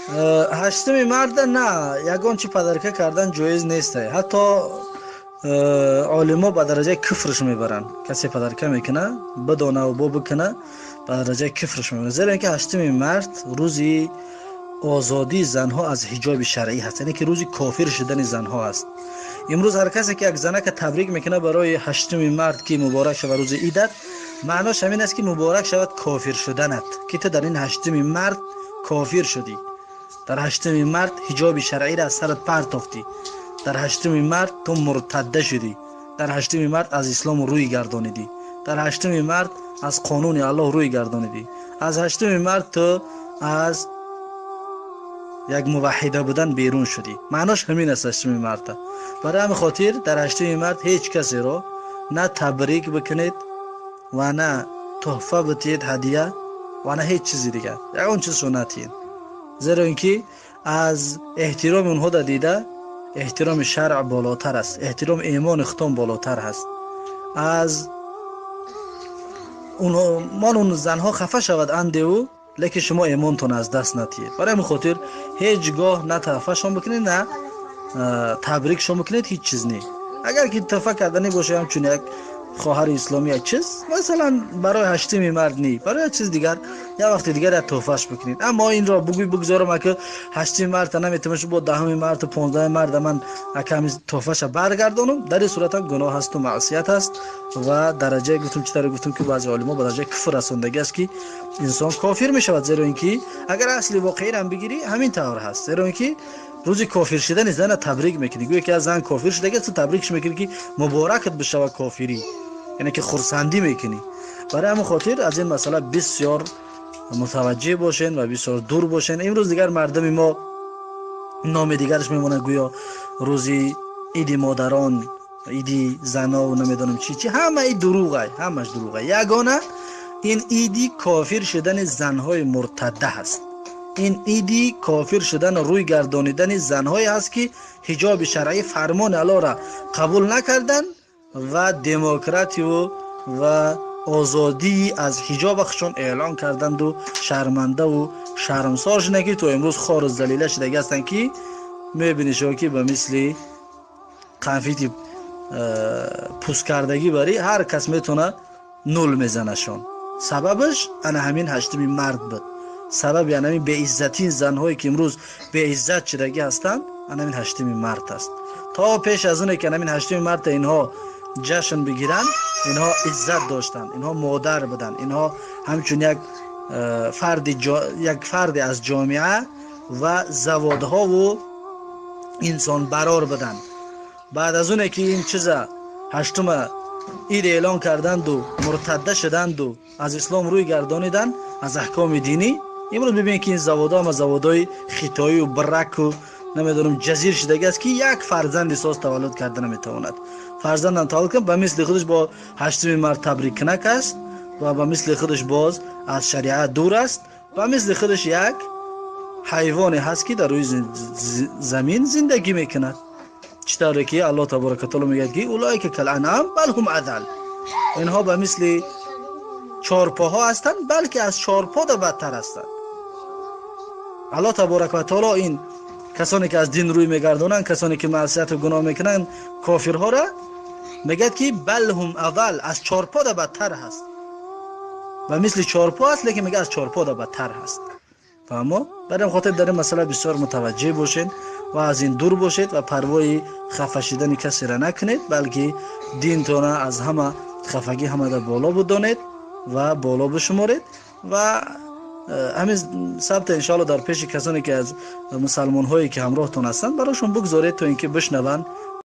Ҳаштуми марда на ягон чи падарка кардан ҷоиз нест. Ҳатто олимо ба дараҷаи куфрш мебаранд. Касе падарка мекуна, бидонаву бо бикуна, ба дараҷаи куфрш мебаранд, зеро ин ки ҳаштуми март рӯзи озодии занҳо аз ҳиҷоби шаръӣ ҳаст, яъне ки рӯзи кофир шудани занҳо аст. Имрӯз ҳар касе ки як занака табрик мекунад барои ҳаштуми март, ки муборак шавад рӯзи идат, маънош ҳамин аст, ки муборак шавад кофир шуданат, ки ту дар ин ҳаштуми март кофир шудӣ, дар ҳаштуми март ҳиҷоби шаръиро аз сарат партофтӣ, дар ҳаштуми март ту муртадда шудӣ, дар ҳаштуми март аз ислом рӯй гардонидӣ, дар ҳаштуми март аз қонуни Аллоҳ рӯй гардонидӣ, аз ҳаштуми март ту аз як муваҳҳида будан берун шудӣ. Маънош ҳамин аст ҳаштуми марта. Барои ҳамин хотир дар ҳаштуми март ҳеҷ касеро на табрик бикунед ва на туҳфа битиҳед, ҳадия, ва на ҳеҷ чизи дигар, ягон чизшо натиҳед, зеро ин ки аз эҳтироми онҳо да дида эҳтироми шаръ болотар аст, эҳтироми имони худтон болотар ҳаст. Аз мон он занҳо хафа шавад андеву, лекин шумо имонтон аз даст натиҳед. Барои ҳамин хотир ҳеҷ гоҳ на туҳфашон бикунед, на табрикшон бикунед, ҳеҷ чиз не. Агар ки туҳфа карданӣ боша, ҳамчун як хоҳари исломӣ як чиз, масалан, барои ҳаштуми март не, барои як чиз дигар, як вақти дигар як туҳфаш бикунед. Аммо инро бугӯй, бигзорам, ака ҳаштуми марта наметавонам, бо 10-уми марту 15-уми марта ман аками туҳфаша баргардонам, дар ин сурат ҳам гуноҳ ҳасту маъсият ҳаст ва дараҷае гуфтум, чӣ тавре гуфтум, ки баъзе олимо ба дараҷаи куфр расондагӣ аст, ки инсон кофир мешавад, зеро ин ки агар асли воқеиро ҳам бигирӣ, ҳамин тавр ҳаст, зеро ин ки рӯзи кофир шудани зана табрик мекунӣ, гӯё ки аз зан кофир шудагӣ, ту табрикш мекунӣ, ки муборакат бишавад кофирӣ, яъне ки хурсандӣ мекунӣ. Барои ҳамин хотир аз ин масъала бисёр мутаваҷҷеҳ бошен ва бисёр дур бошен. Имрӯз дигар мардуми мо номи дигараш мемонад, гӯё рӯзи иди модарон, иди занов, намедонам чӣ чӣ, ҳамаи дурӯғай, ҳамаш дурӯғай. Ягона ин иди кофир шудани занҳои муртадда ҳаст, ин иди кофир шудану рӯй гардонидани занҳое ҳаст, ки ҳиҷоби шаръӣ, фармони Аллоҳро қабул накарданд ва демократию ва озодии аз ҳиҷоба худшон эълон карданду шармандаву шармсор шуданд, ки то имрӯз хору залила шудагӣ ҳастанд, ки мебинӣ шумо, ки ба мисли қанфити пусткардагӣ барӣ ҳар кас метавона нул мезанашон. Сабабаш ана ҳамин ҳаштуми март буд. Сабаби ана ҳамин беиззатии занҳое, ки имрӯз беиззат шудагӣ ҳастанд, ана ҳамин ҳаштуми март аст. То пеш аз оне ки ана ҳамин ҳаштуми марта инҳо ҷашн бигиранд, инҳо иззат доштанд, инҳо модар буданд, инҳо ҳамчун як фарди, як фарде аз ҷомеа ва заводҳову инсонбарор буданд. Баъд аз оне ки ин чиза ҳаштума ид эълон карданду муртадда шуданду аз ислом рӯй гардониданд, аз аҳкоми динӣ, имрӯз бибинед, ки ин заводҳо ҳама заводҳои хитоию браку, намедонам, ҷазир шудагӣ аст, ки як фарзанди соз таваллуд карда наметавонад. Фарзандам таваллуд кунад, ба мисли худаш бо ҳаштуми март табриккунак аст ва ба мисли худаш боз аз шариат дур аст, ба мисли худаш як ҳайвоне ҳаст, ки дар рӯи замин зиндагӣ мекунад. Чӣ тавре ки Аллоҳ таборака таоло мегӯяд, ки أولئك كالأنعام بل هم أضل, инҳо ба мисли чорпоҳо ҳастанд, балки аз чорпо да бадтар ҳастанд. Аллоҳ таборака ва таоло ин касоне ки аз дин рӯй мегардонанд, касоне ки маъсияту гуноҳ мекунанд, кофирҳоро мегӯяд, ки بل هم أضل, аз чорпо да бадтар ҳаст. Ба мисли чорпо аст, лекин мегӯяд, аз чорпо да бадтар ҳаст. Фаҳмо? Барои хотир дар ин масъала бисёр мутаваҷҷеҳ бошед ва аз ин дур бошед ва парвои хафа шудани касеро накунед, балки динтона аз ҳама хафагӣ ҳамада боло будонед ва боло бишуморед ва ҳамин сабта иншоалло дар пеши касоне ки аз мусалмонҳое ки ҳамроҳтон ҳастанд, барошон бигзоред, то ин ки бишнаванд.